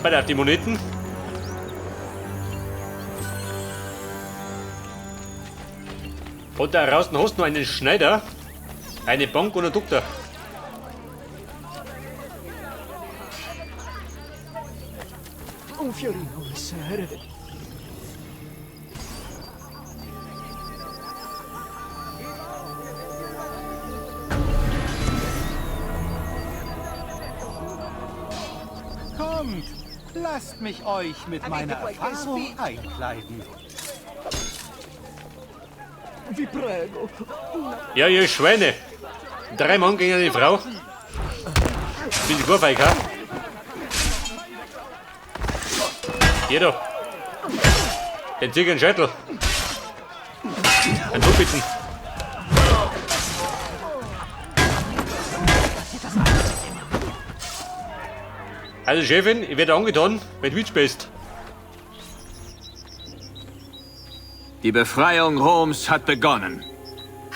Bei der die Moneten. Und da draußen hast du noch einen Schneider, eine Bank und einen Doktor. Un fiorino, messere. Kommt, lasst mich euch mit meiner Erfahrung einkleiden. Vi prego. Ja, ihr Schweine. Drei Mann gegen eine Frau. Bin ich feig, ha? Hier da. Den zieh ich einen Scheitel. Ein Tupiten. Also Chefin, ich werde angetan, wenn du mitspielst. Die Befreiung Roms hat begonnen.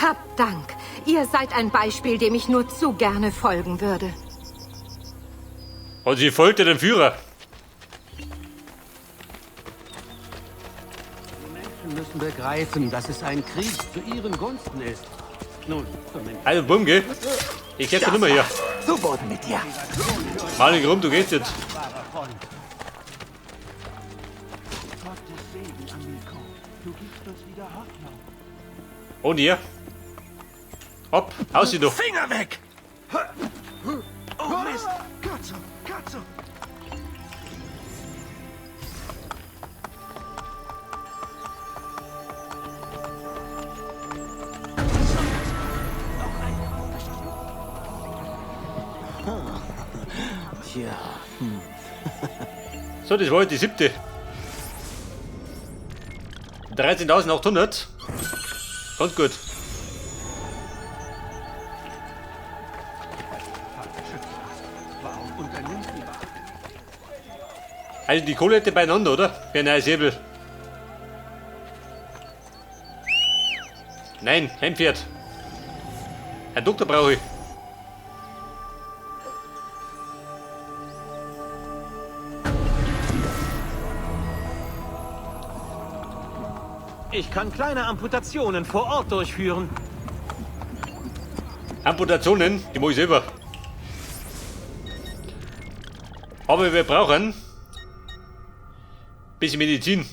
Habt Dank. Ihr seid ein Beispiel, dem ich nur zu gerne folgen würde. Und sie folgte dem Führer. Die Menschen müssen begreifen, dass es ein Krieg zu ihren Gunsten ist. Nun, zumindest. Also bumm, geh. Ich hätte nicht mehr hier. Zu Boden mit dir. Mal nicht rum, du gehst jetzt. Wahrer Freund. Gottes Segen, Amico. Du gibst uns wieder Hoffnung. Und ihr? Hopp, aus du. Finger weg! Oh Mist. Cazzo, cazzo. Tja, So, das war heute die siebte. 13.800. Ganz gut. Warum unternimmt die Wache? Also die Kohle hätte beieinander, oder? Für ein neues Säbel. Nein, kein Pferd. Ein Doktor brauche ich. Ich kann kleine Amputationen vor Ort durchführen. Amputationen, die mache ich selber. Aber wir brauchen bisschen Medizin.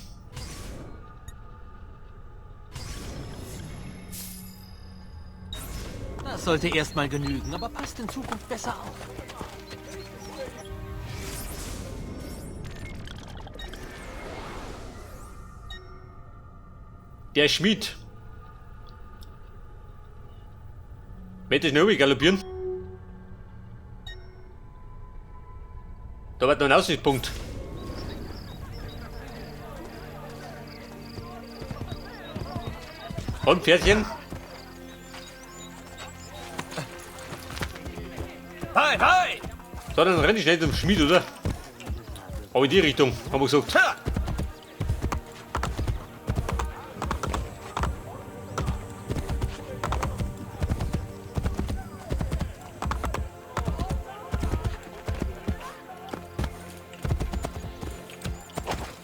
Das sollte erstmal genügen, aber passt in Zukunft besser auf. Der Schmied. Möchte schnell galoppieren? Da wird noch ein Aussichtspunkt. Und Pferdchen? Hi, hi! So, dann renn ich schnell zum Schmied, oder? Aber in die Richtung, haben wir gesagt. Ha!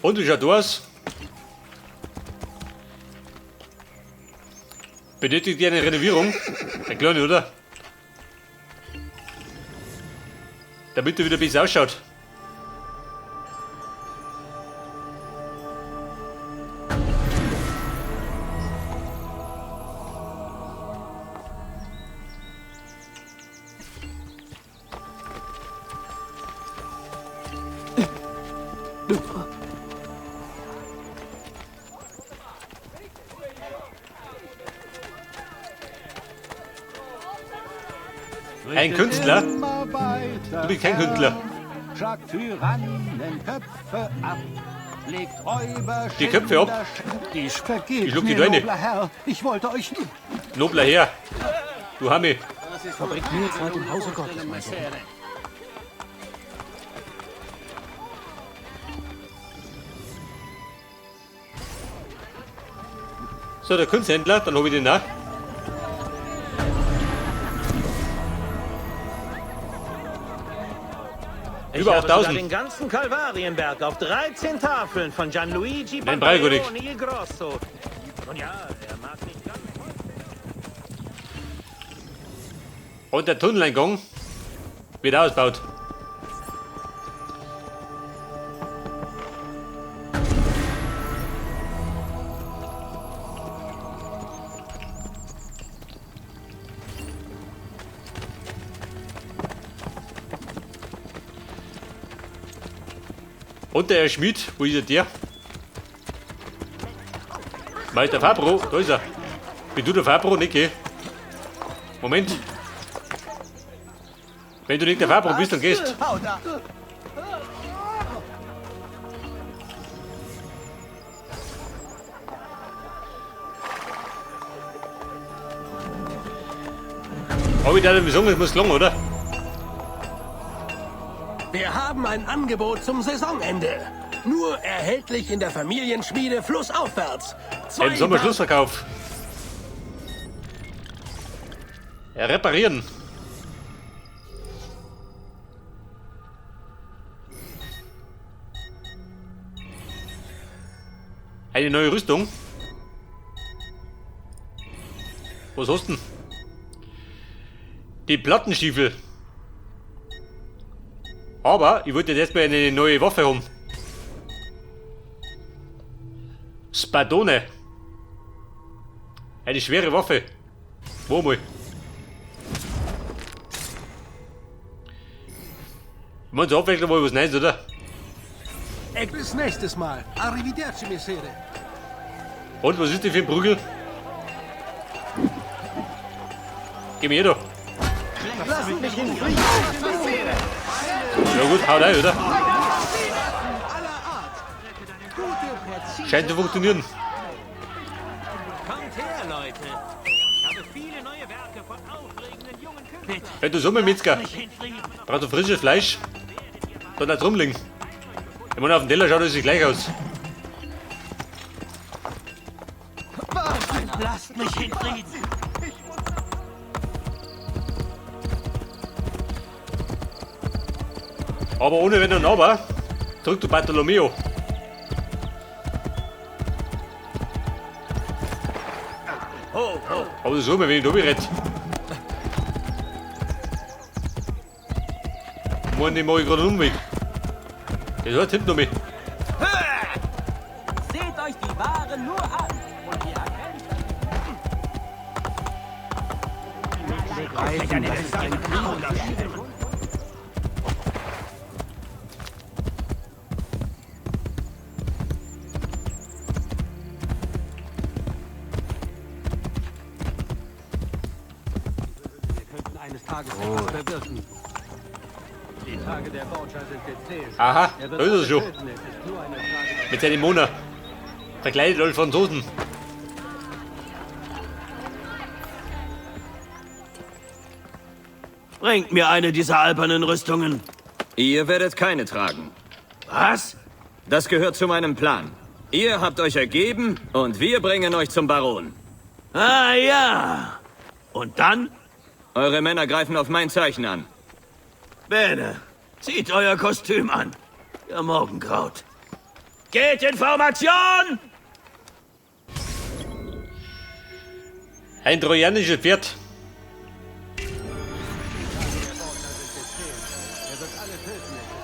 Und wie schaut aus? Benötigt ihr eine Renovierung? Eine kleine, oder? Damit er wieder besser ausschaut. Ein Künstler? Immer weiter, Du bist kein Künstler. Herr. Schlagt Tyrannenköpfe ab. Legt Räuber, Die Köpfe ab. Die vergebt Ich schluck die mir, Deine. nobler Herr. Ich wollte euch nur... Nobler Herr. Du Hammi. verbringt mehr Zeit im Hause Gottes, mein Sohn. So, der Kunsthändler, dann hol ich den nach. Ich Über habe sogar 8000. den ganzen Kalvarienberg auf 13 Tafeln von Gianluigi Nein, brauche ich nicht. Pantaleone il Grosso. Nun ja, er mag nicht ganz... Und der Tunneleingang wird ausgebaut. Und der Herr Schmied, wo ist der? Meister Fabro, da ist er. Bin du der Fabro? Nicht, gell? Moment. Wenn du nicht der Fabro bist, dann gehst. Aber ich darf nicht sagen, es muss lang, oder? Wir haben ein Angebot zum Saisonende. Nur erhältlich in der Familienschmiede flussaufwärts. Zwei Im Sommerschlussverkauf. Ja, reparieren. Eine neue Rüstung. Was hast du denn? Die Plattenstiefel. Aber ich wollte jetzt erstmal eine neue Waffe haben. Spadone. Eine schwere Waffe. Wo mal? Ich meine, so abwechseln mal was Neues, oder? Bis nächstes Mal. Arrivederci, Messere. Und was ist denn für ein Prügel? Geh mir her da. Ja gut, haut rein, oder? Scheint zu funktionieren. Kommt her, Leute. Ich habe viele neue Werke von aufregenden jungen Künstlern. Hey, du Sommermetzger. Brauchst du frisches Fleisch? Dann nicht rumliegen. Ich meine, auf dem Teller schaut es sich gleich aus. Lasst mich in Frieden. Aber ohne Wenn und Aber. Zurück zu Bartolomeo. Aber so, wenn ich da berät. Mann, den mach ich gerade einen Umweg. Das hat hinten noch mehr. Seht euch die Ware nur an und ihr erkennt. Wir könnten eines Tages etwas bewirken. Die Tage der Borgia sind gezählt. Aha, Er da wird ist er schon. alle töten. Es ist nur eine Frage Mit seinen Mona. Verkleidet als Franzosen. Bringt mir eine dieser albernen Rüstungen. Ihr werdet keine tragen. Was? Das gehört zu meinem Plan. Ihr habt euch ergeben und wir bringen euch zum Baron. Ah ja. Und dann? Eure Männer greifen auf mein Zeichen an. Bene, zieht euer Kostüm an. Ihr Morgenkraut. Geht in Formation! Ein trojanisches Pferd.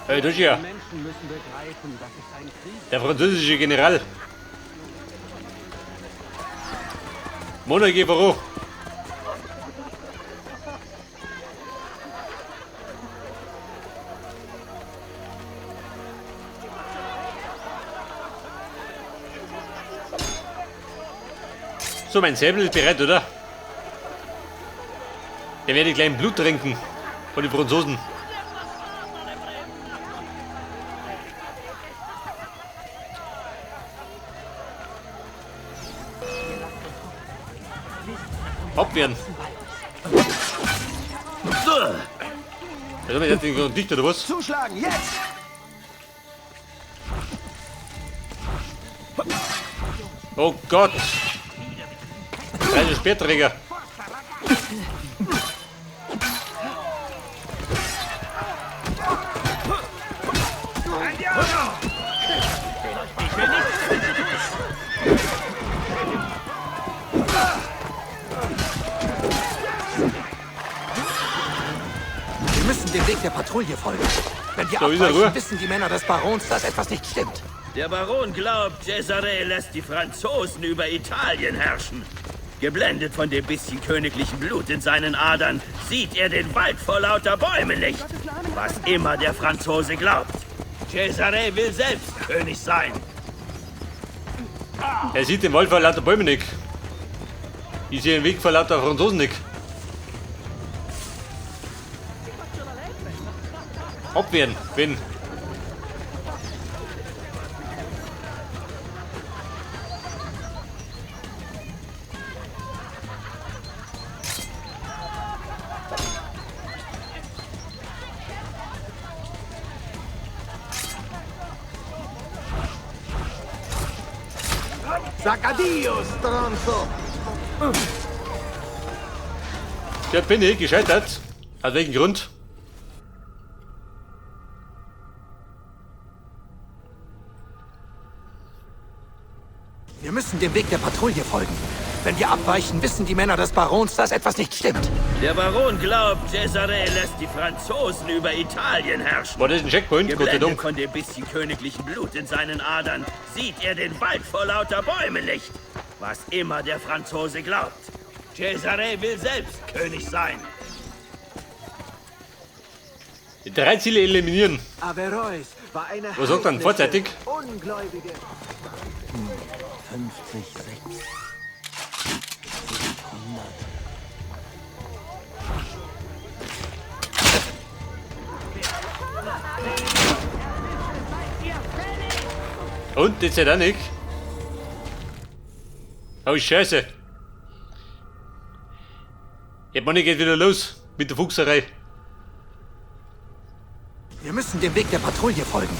Hey, das ist ja Die Menschen müssen begreifen, dass es ein Krieg der französische General. Mona, geh voran. So, mein Säbel ist bereit, oder? Der werde ich gleich Blut trinken von den Franzosen. Abwehren. Also, jetzt den dicht oder was? Zuschlagen, jetzt! Oh Gott! Kleine Speerträger. Wir müssen dem Weg der Patrouille folgen. Wenn wir So, ist er abweichen, Ruhe. wissen die Männer des Barons, dass etwas nicht stimmt. Der Baron glaubt, Cesare lässt die Franzosen über Italien herrschen. Geblendet von dem bisschen königlichen Blut in seinen Adern, sieht er den Wald vor lauter Bäumen nicht. Was immer der Franzose glaubt. Cesare will selbst König sein. Er sieht den Wald vor lauter Bäumen nicht. Ich sehe den Weg vor lauter Franzosen nicht. Abwehren, wenn. Sag addio, stronzo! Der bin ich gescheitert. Aus welchem Grund? Wir müssen dem Weg der Patrouille folgen. Wenn wir abweichen, wissen die Männer des Barons, dass etwas nicht stimmt. Der Baron glaubt, Cesare lässt die Franzosen über Italien herrschen. War das ein Checkpoint? Gott sei Geblendet Dank. von dem bisschen königlichen Blut in seinen Adern, sieht er den Wald vor lauter Bäumen nicht. Was immer der Franzose glaubt. Cesare will selbst König sein. Die drei Ziele eliminieren. Averroes war eine Was sagt dann? heidnische, Vorzeitig? Ungläubige. 50, 60, 100. Und, das ist auch nicht. Oh, Scheiße. Ja, Mann, geht wieder los mit der Fuchserei. Wir müssen dem Weg der Patrouille folgen.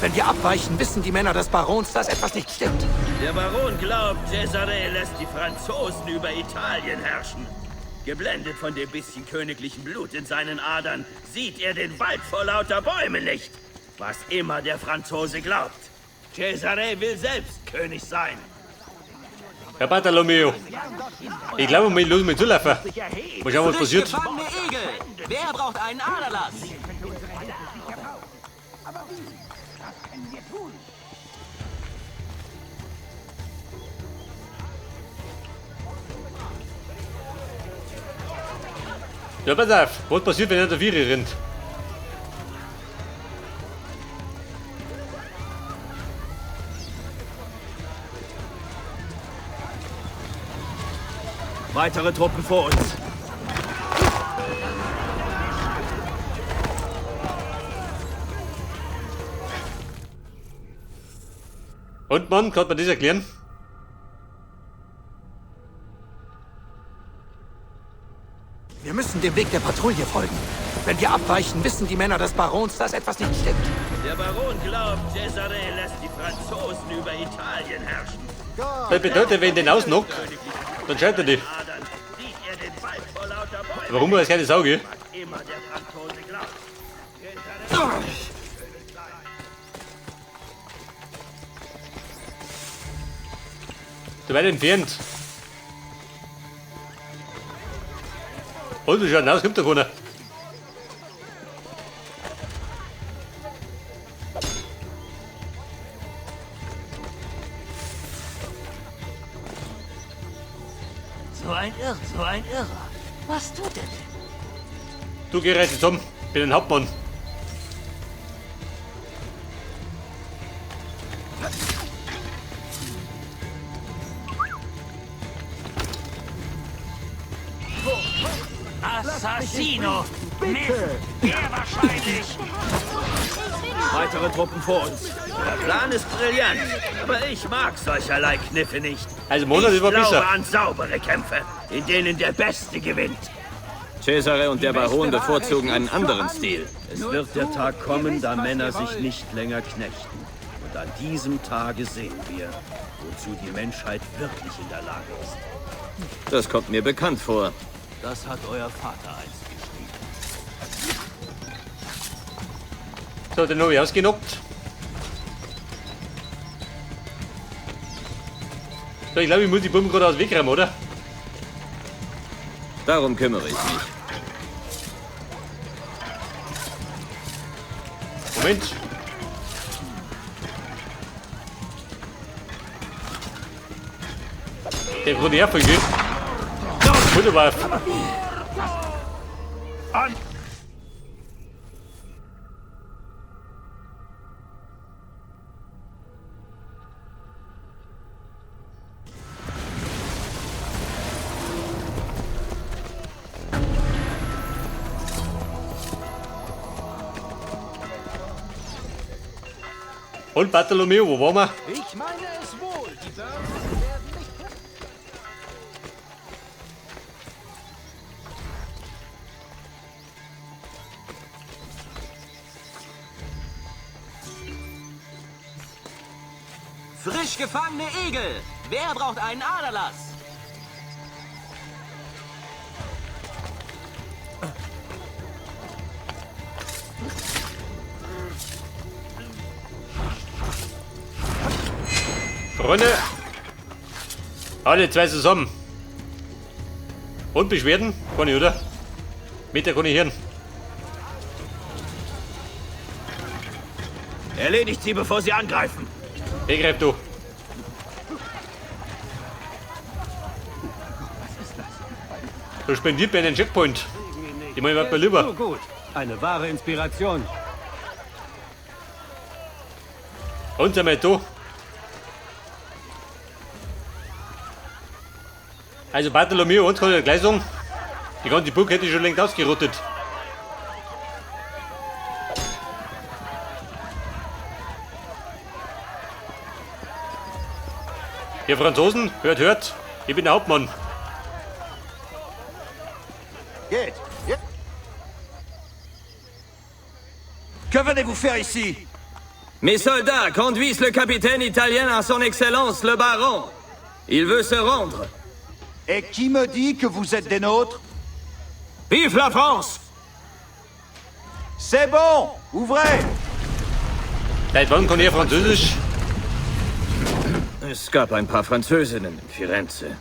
Wenn wir abweichen, wissen die Männer des Barons, dass etwas nicht stimmt. Der Baron glaubt, Cesare lässt die Franzosen über Italien herrschen. Geblendet von dem bisschen königlichen Blut in seinen Adern, sieht er den Wald vor lauter Bäumen nicht. Was immer der Franzose glaubt. Cesare will selbst König sein. Herr Bartolomeo. Ich glaube, wir los mit zulaufen. Mal schauen, was Frisch passiert. gefangene Egel! Wer braucht einen Aderlass? Ja, pass auf. Was passiert, wenn er der Viere rennt? Weitere Truppen vor uns. Und Mann, kann man das erklären? Wir müssen dem Weg der Patrouille folgen. Wenn wir abweichen, wissen die Männer des Barons, dass etwas nicht stimmt. Der Baron glaubt, Cesare lässt die Franzosen über Italien herrschen. Das bedeutet, wenn ich den ausnock, dann scheitert die. Adern sieht er den Wald vor lauter Bäumen. Warum war das keine Sau, gell? Was immer der Franzose glaubt. Zu weit entfernt. Und wie schaut denn aus? Kommt da keiner? So ein Irr, so ein Irrer. Was tut er denn? Du geh rein zusammen. Bin ein Hauptmann. Assassino! Bitte! Er wahrscheinlich! Weitere Truppen vor uns. Der Plan ist brillant, aber ich mag solcherlei Kniffe nicht. Also Monat Ich war glaube besser. an saubere Kämpfe, in denen der Beste gewinnt. Cesare und der Baron bevorzugen einen anderen Stil. Es wird der Tag kommen, da Männer sich nicht länger knechten. Und an diesem Tage sehen wir, wozu die Menschheit wirklich in der Lage ist. Das kommt mir bekannt vor. Das hat euer Vater einst geschrieben. So, den habe ich ausgenockt. So, ich glaube, ich muss die Buben gerade aus dem Weg räumen, oder? Darum kümmere ich mich. Moment. Der kann ich herfolgen. Wunderbar. Und Bartolomeo, wo waren wir? Ich meine es wohl. Die Börsen werden nicht... Frisch gefangene Egel! Wer braucht einen Aderlass? Freunde, alle zwei zusammen. Und Beschwerden? Kann ich, oder? Meter kann ich hören. Erledigt sie, bevor sie angreifen. Wer greift du? Du spendiert mir einen Checkpoint. Ich meine, was mir lieber. So gut. Eine wahre Inspiration. Und sind wir da. Also Bartolomeo, uns kann ich gleich sagen, die ganze Burg hätte ich schon längst ausgerottet. Ihr Franzosen, hört, hört, ich bin der Hauptmann. Geht. Ja. Que venez-vous faire ici? Mes soldats conduisent le capitaine italien à son excellence, le baron. Il veut se rendre. Et qui me dit que vous êtes des nôtres? Vive la France! C'est bon! Ouvrez! Seit wann kann ich Französisch? Es gab ein paar Französinnen in Firenze.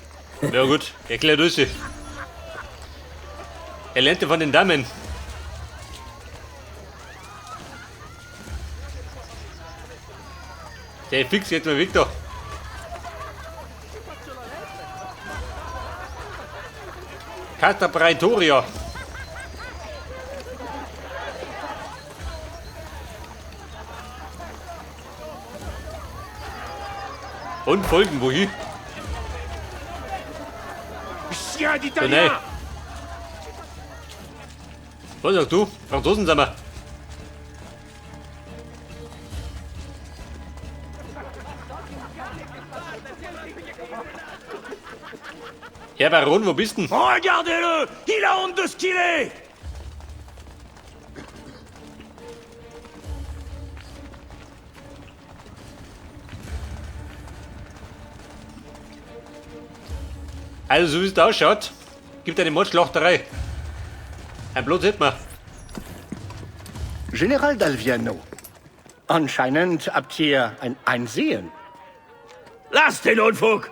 Ja gut, erklär du sie. Er lernte von den Damen. Der fix jetzt mal weg da. Castra Praetoria. Und folgen, wohin? Chien Oh, nein. Was sagst du? Franzosen sind wir. Herr Baron, wo bist denn? Regardez-le! Il a honte de ce qu'il est! Also, so wie es da ausschaut, gibt eine Mordschlachterei. Ein Blut hätten wir. General Dalviano, anscheinend habt ihr ein Einsehen. Lass den Unfug!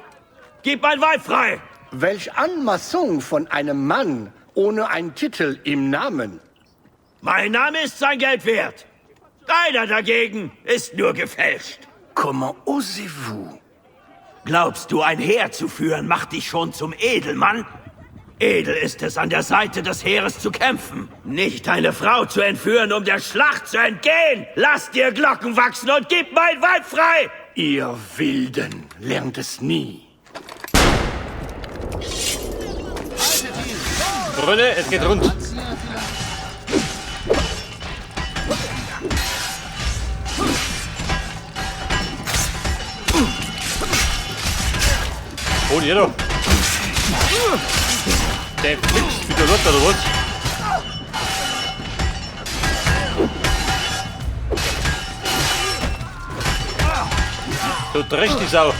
Gib mein Weib frei! Welch Anmaßung von einem Mann ohne einen Titel im Namen. Mein Name ist sein Geld wert. Deiner dagegen ist nur gefälscht. Comment osez-vous? Glaubst du, ein Heer zu führen, macht dich schon zum Edelmann? Edel ist es, an der Seite des Heeres zu kämpfen, nicht eine Frau zu entführen, um der Schlacht zu entgehen. Lass dir Glocken wachsen und gib mein Weib frei! Ihr Wilden lernt es nie. Freunde, es geht rund. Oh, jeder. Der fix wie der Lotto, oder was? Du Dreck, die Sau.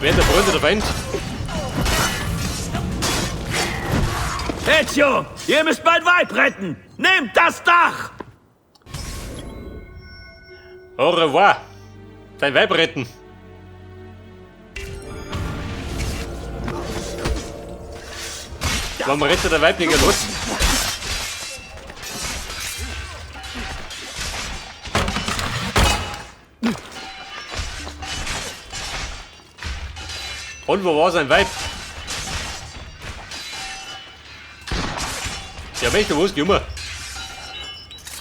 Wer der Freund oder Feind? Ezio, ihr müsst mein Weib retten! Nehmt das Dach! Au revoir. Dein Weib retten. Warum rettet der Weib nicht los? Und wo war sein Weib? Ja, möchte wo ist die Junge?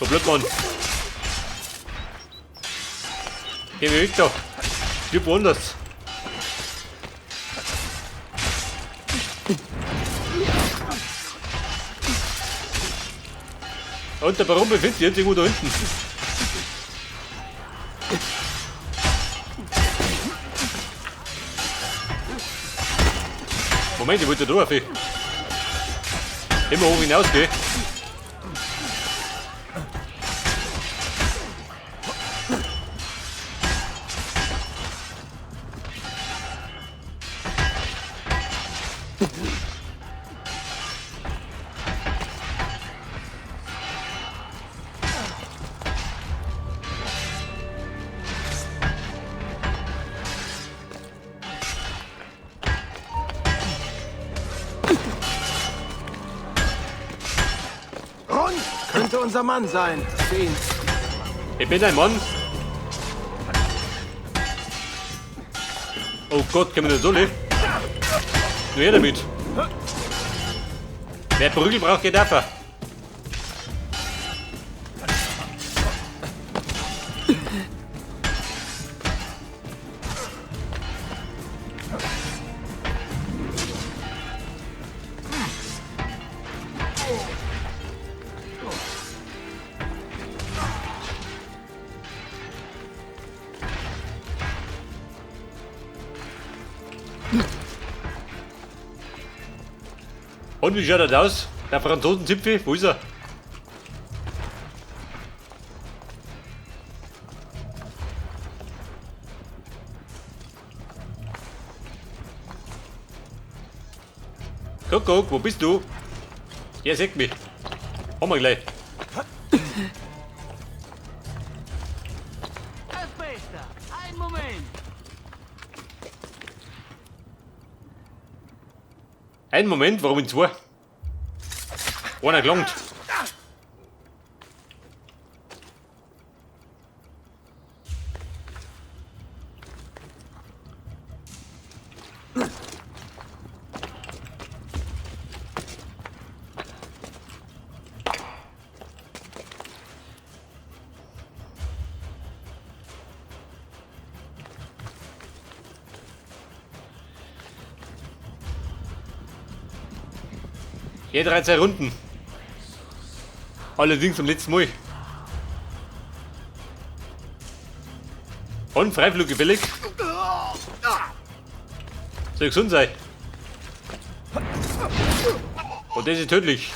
So blöd, Mann. Geh mir weg da. Stirb woanders. Und der Baron befindet sich jetzt irgendwo da hinten. Moment, ich wollte da drauf. Immer hoch hinausgehen. Könnte unser Mann sein. Sehen. Ich bin ein Mann. Oh Gott, können wir das so leben? Nur her damit. Wer Prügel braucht, geht einfach. Und wie schaut das aus? Der Franzosenzipfel, wo ist er? Kuckuck, wo bist du? Der sieht mich. Haben wir gleich. Einen Moment. Einen Moment, warum in zwei? Einer gelangt. Je 13 Runden. Allerdings zum letzten Mal. Und Freiflug gefällig. Soll gesund sein. Und das ist tödlich.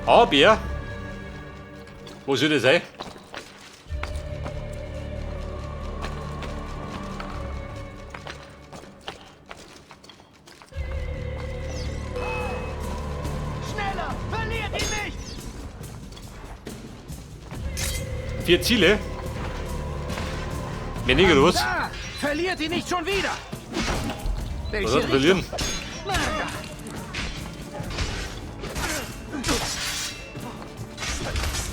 Aber, wo soll das sein? Schneller! Verliert ihn nicht! 4 Ziele? Mehr nicht, oder was? Da! Verliert ihn nicht schon wieder! Was hat er verlieren?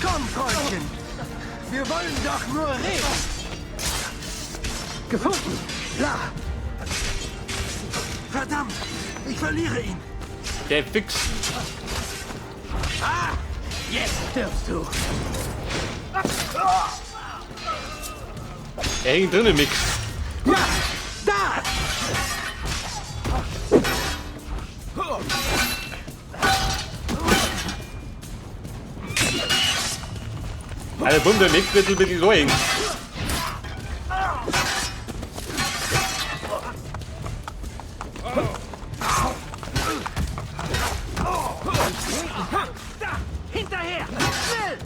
Komm, Freundchen! Wir wollen doch nur reden! Gefunden! La! Verdammt! Ich verliere ihn! Der Fix! Ah! Jetzt stirbst du! Er hängt drin im Mix. Ja! Da! Also bumm, der Mix wird ein bisschen so hängen. Da! Hinterher! Schnell!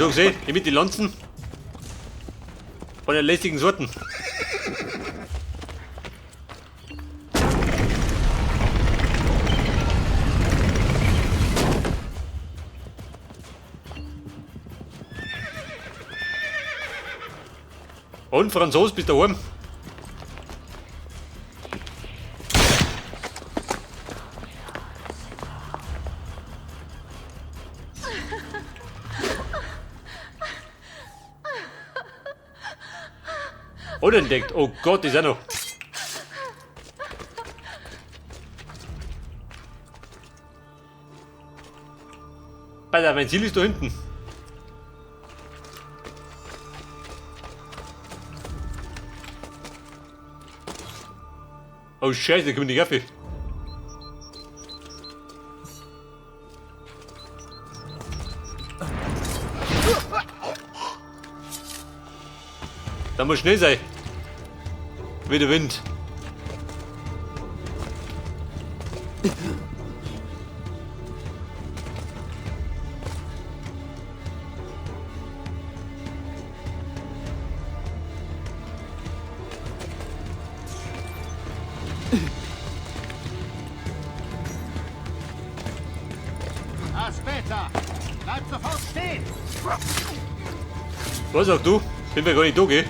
schon gesehen. Die mit den Lanzen. Von den lästigen Sorten. Und Franzos, bist du daheim? Unentdeckt. Oh Gott, ist er noch. Alter, mein Ziel ist da hinten. Oh Scheiße, da kommt die Kaffee. Da muss schnell sein. Wie der Wind. Aspetta! Bleib sofort stehen! Was auch du? Bin mir gar nicht da, gell?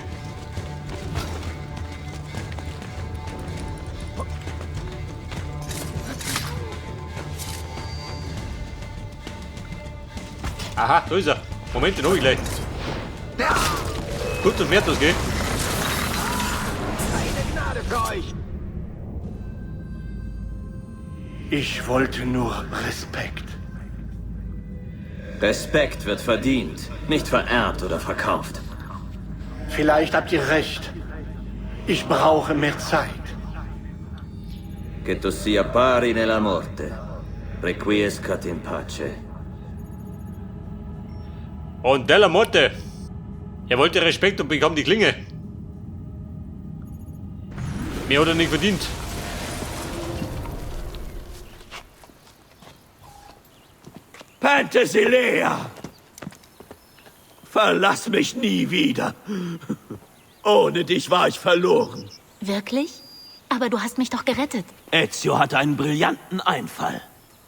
Aha, da ist er. Moment, den hol ich gleich. Kurz und wertlos, gell? Keine Gnade für euch! Ich wollte nur Respekt. Respekt wird verdient, nicht vererbt oder verkauft. Vielleicht habt ihr recht. Ich brauche mehr Zeit. Che tu sia pari nella morte. Requiescat in pace. Und Della Morte. Er wollte Respekt und bekam die Klinge. Mehr hat er nicht verdient. Penthesilea! Verlass mich nie wieder. Ohne dich war ich verloren. Wirklich? Aber du hast mich doch gerettet. Ezio hatte einen brillanten Einfall.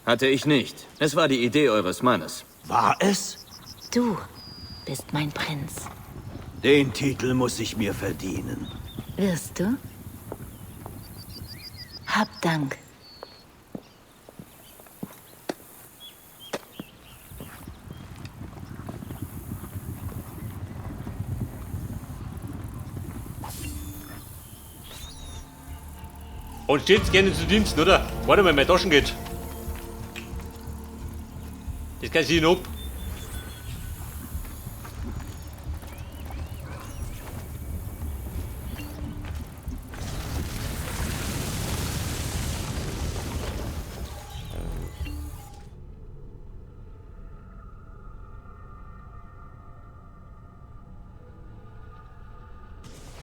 Hatte ich nicht. Es war die Idee eures Mannes. War es? Du bist mein Prinz. Den Titel muss ich mir verdienen. Wirst du? Hab Dank. Und steht's gerne zu Diensten, oder? Warte mal, meine Taschen geht. Das kann ich nicht ab.